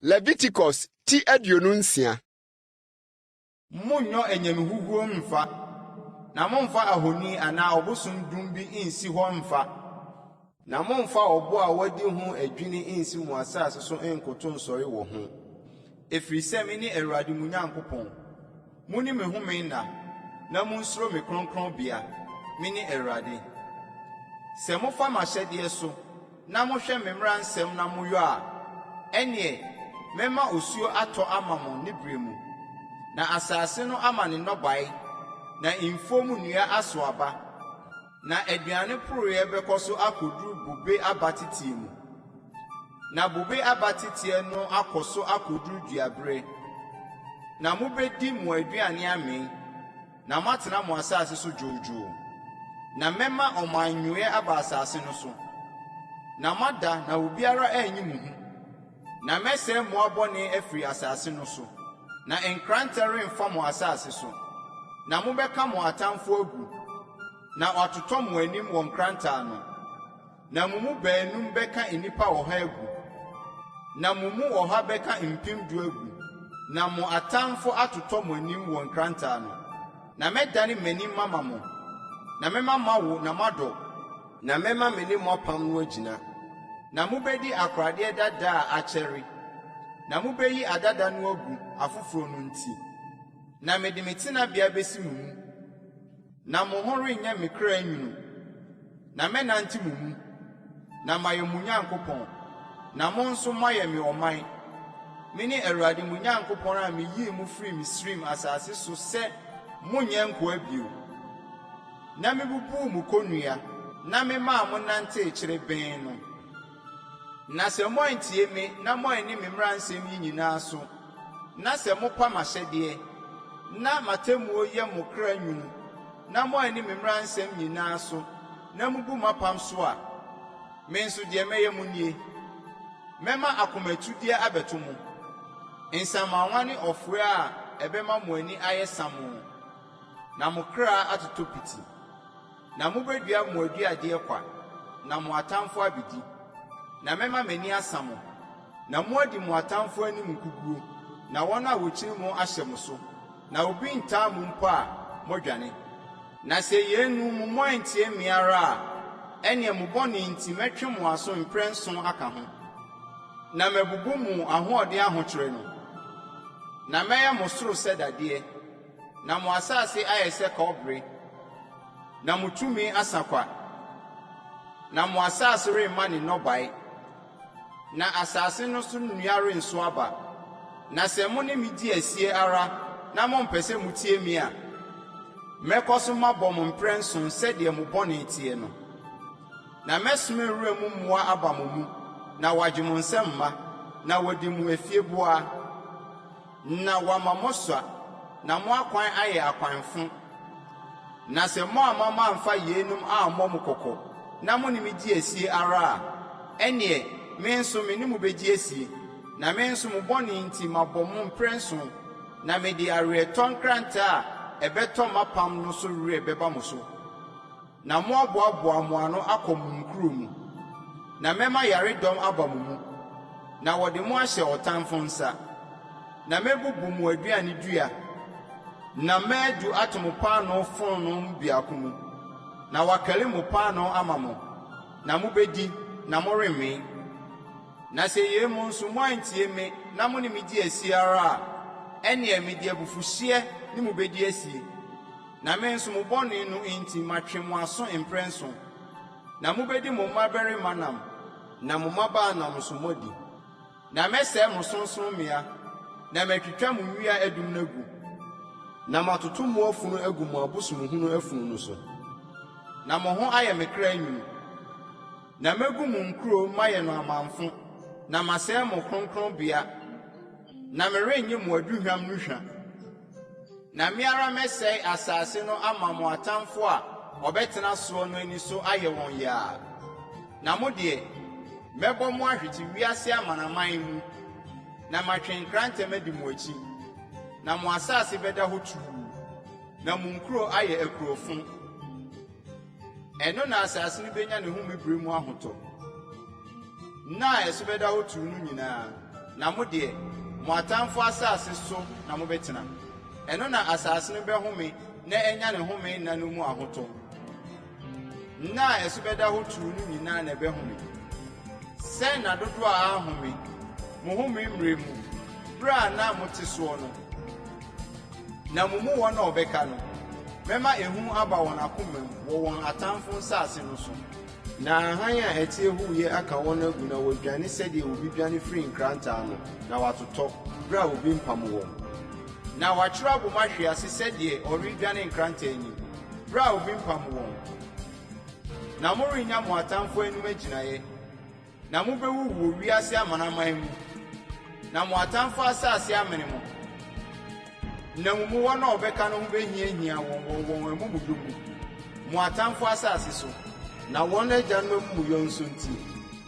Leviticus ti 26. Monnyɔ anyame huhuo mmfa, na mommfa ahoni anaa ɔbosom dum bi nnsi hɔ mmfa, na mommfa ɔbo a wɔadi ho adwini nnsi mo asase so nnkoto nnsɔre wɔ ho, ɛfiri sɛ mene Awurade mo Nyankopɔn. Monni me home nna, na monsuro me kronkronbea. Mene Awurade. Sɛ mofa m'ahyɛdeɛ so na mohwɛ me mmara nsɛm na moyɔ a, ɛnneɛ mɛma osuo atɔ ama mo ne berɛ mu, na asase no ama ne nnɔbaeɛ, na mfuo mu nnua aso aba, na aduane poreɛ bɛkɔ so akɔduru bobe aba teteɛ mu, na bobe aba teteɛ no akɔ so akɔduru duaberɛ. Na mobɛdi mo aduane amee. Na moatena mo asase so dwoodwoo. Na mɛma ɔmannwoeɛ aba asase no so, na moada na obiara anyi mo hu. Na mɛsɛe mmoa bɔne afiri asase no so, na nkrantɛ remfa mo asase so. Na mobɛka mo atamfoɔ agu, na wɔatotɔ mo anim wɔ nkrantɛ ano. Na mo mu baanum bɛka nnipa ɔha agu, na mo mu ɔha bɛka 10,000 agu, na mo atamfo atotɔ mo anim wɔ nkrantɛ ano. Na mɛdane m'anim mama mo, na mɛma moawo na moadɔ. Na mɛma me ne mo apam no agyina. Na mubedi akoradeɛ dada a akyɛre, na mubeyi adada no agu, afoforo no nti. Na mede me tenabea besi mo mu. Na mo ho renyɛ me kra nwunu, na mɛnante mo mu, na mayɛ mo Nyankopɔn, na mo nso moayɛ me ɔman. Mene Awurade mo Nyankopɔn a miyii mo firii Misraim asase so sɛ monnyɛ nkoa bio, na mibubuu mo konnua na memaa monantee kyerebenn no. Na sɛ moantie me na moanni me mmara nsɛm yi nyinaa so, na sɛ mopa m'ahyɛdeɛ, na m'atemmuo yɛ mo kra nwunu, na moanni me mmara nsɛm nyinaa so, na mubu m'apam so a, me nso deɛ mɛyɛ mo nie, Mɛma akomatudeɛ abɛto mo, nsamanwa ne ɔfoɛ a ɛbɛma mo ani ayɛ samoo, na mo kra atotɔ piti. Na mubedua mo aduadeɛ kwa, na mo atamfo abedi. Na mɛma m'ani asa mo, na moadi mo atamfo anim nkoguo, na wɔn a wɔkyiri mo ahyɛ mo so, na obi ntaa mo mpo a, moadwane. Na sɛ yeinom mu moantie me ara a, ɛnneɛ mo bɔne nti mɛtwe mo aso mprɛnson aka ho, na mabubu mo ahoɔden ahokyerɛ no. Na mɛyɛ mo soro sɛ dadeɛ, na mo asase ayɛ sɛ kɔbere, na mo tumi asa kwa, na mo asase remma ne nnɔbae, na asase no so nnua renso aba. Na sɛ mo ne me di asie ara na mompɛ sɛ mutie me a, mɛkɔ so mabɔ mo mprɛnson sɛdeɛ mo bɔne teɛ no. Na mɛsoma wuram mmoa aba mo mu, na wɔagye mo nsam mma, na wɔadi mo afieboa. Na wama moasua, na mo akwan ayɛ akwanfo. Na sɛ moamma mamfa yeinom ammɔ mo kɔkɔ, na mo ne me di asie ara a, ɛnneɛ me nso me ne mo bɛdi asie, na me nso mo bɔne nti mabɔ mo mprɛnson, na mede aweretɔ nkrantɛ a ɛbɛtɔ m'apam no so werɛ bɛba mo so. Na moaboaboa mo ano akɔ mo nkuro mu, na mɛma yaredɔm aba mo mu, na wɔde mo ahyɛ ɔtamfo nsa. Na mɛbubu mo aduane dua, na madu ato mo paanoo fononoo mu biako mu, na wɔakari mo paanoo ama mo, na mubedi, na moremmee. Na sɛ yei mu nso moantie me na mo ne me di asie ara a, ɛnneɛ mede abufuhyeɛ ne mo bɛdi asie. Na me nso mo bɔne no nti matwe mo aso mprɛnson, na mubedi mo mmabarima nam, na mo mmabaa nam nso moadi. Na mɛsɛe mo sorɔnsorɔmmea, na matwitwa mo nnua adum no agu, na matoto mo afunu agu mo abosomhunu afunu no so, na mo ho ayɛ me kra nwunu. Na megu mo nkurow mayɛ no amamfo, na masɛe mo kronkronbea, na merennye mo aduhuam no hwa. Na me ara mɛsɛe asase no ama mo atamfo a wɔbɛtena soɔ no ani so ayɛ wɔn yaa. Na mo deɛ, mɛbɔ mo ahwete wiase amanaman mu, na matwe nkrantɛ madi mo akyi, na mo asase bɛda hɔ tuu, na mo nkuro ayɛ akurofo. Ɛno na asase no benya ne home bere mu ahotɔ, nna a ɛso bɛda hɔ tuu no nyinaa. Na mo deɛ, mo atamfoɔ asase so na mobɛtena. Ɛno na asase no bɛhome na anya ne home nna no mu ahotɔ. Nna a ɛso bɛda hɔ tuu no nyinaa na ɛbɛhome. Sɛ nna dodoɔ a anhome, mo home mmerɛ mu, berɛ a na mote soɔ no. Na mo mu wɔn a wɔbɛka no, mɛma ehu aba wɔn akomam wɔ wɔn atamfo nsase no so. Na hann a ɛteɛ huuyɛ aka wɔn agu na wɔadwane sɛdeɛ obi dwane firi nkrantɛ ano, na wɔatotɔ, berɛ a obi mpam wɔn. Na wɔatwerɛ abom ahwe ase sɛdeɛ ɔredwane nkrantɛ anim, berɛ a obi mpam wɔn. Na morennya mo atamfoɔ anim agyinaeɛ. Na mobɛwuwu wɔ wiase amanaman mu, na mo atamfo asase amene mo. Na mo mu wɔn a wɔbɛka no ho bɛhiahia wɔn wɔ wɔn amumuyɔ mu, mo atamfo asase so. Na wɔn agyanom amumuyɔ nso nti,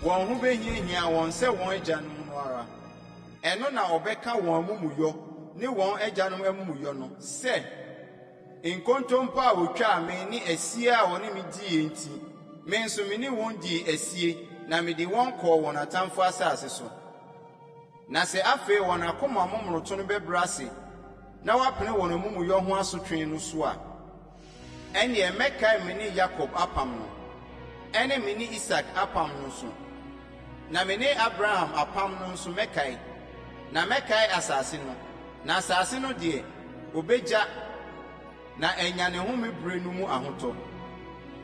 wɔn ho bɛhiahia wɔn sɛ wɔn agyanom no ara. Ɛno na wɔbɛka wɔn amumuyɔ ne wɔn agyanom amumuyɔ no sɛ, Nkontompo a wotwaa me ne asie a wɔne me diiɛ nti, me nso me ne wɔn dii asie na mede wɔn kɔɔ wɔn atamfo asase so. Na sɛ afei wɔn akoma momonoto no bɛbrɛ ase na wɔapene wɔn amumuyɔ ho asotwe no so a, ɛnneɛ mɛkae me ne Yakob apam no, ɛne me ne Isak apam no nso, na me ne Abraham apam no nso mɛkae, na mɛkae asase no. Na asase no deɛ, wɔbɛgya na anya ne home berɛ no mu ahotɔ,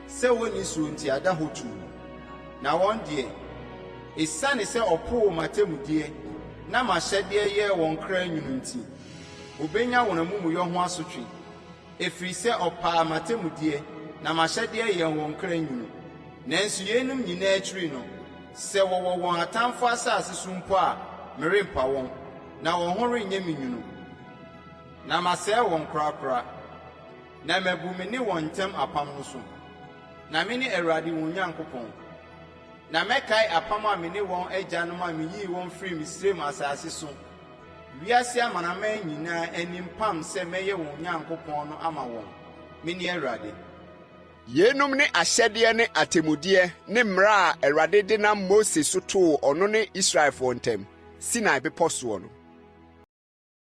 sɛ wɔnni soɔ nti ada hɔ tuu. Na wɔn deɛ, ɛsiane sɛ wɔpoo m'atemmudeɛ na m'ahyɛdeɛ yɛɛ wɔn kra nwunu nti, wɔbɛnya wɔn amumuyɔ ho asotwe, ɛfiri sɛ wɔpaa m'atemmudeɛ na m'ahyɛdeɛ yɛɛ wɔn kra nwunu. Nanso yeinom nyinaa akyiri no, sɛ wɔwɔ wɔn atamfoɔ asase so mpo a, merempa wɔn. Na wɔn ho renyɛ me nwunu, na masɛe wɔn korakora, na mabu me ne wɔn ntam apam no so. Na mene Awurade wɔn Nyankopɔn. Na mɛkae apam a me ne wɔn agyanom a miyii wɔn firii Misraim asase so, wiase amanaman nyinaa anim pam sɛ mɛyɛ wɔn Nyankopɔn no ama wɔn. Mene Awurade. Yeinom ne ahyɛdeɛ ne atemmudeɛ ne mmara a Awurade de nam Mose so too ɔno ne Israelfoɔ ntam, Sinai Bepɔ soɔ no.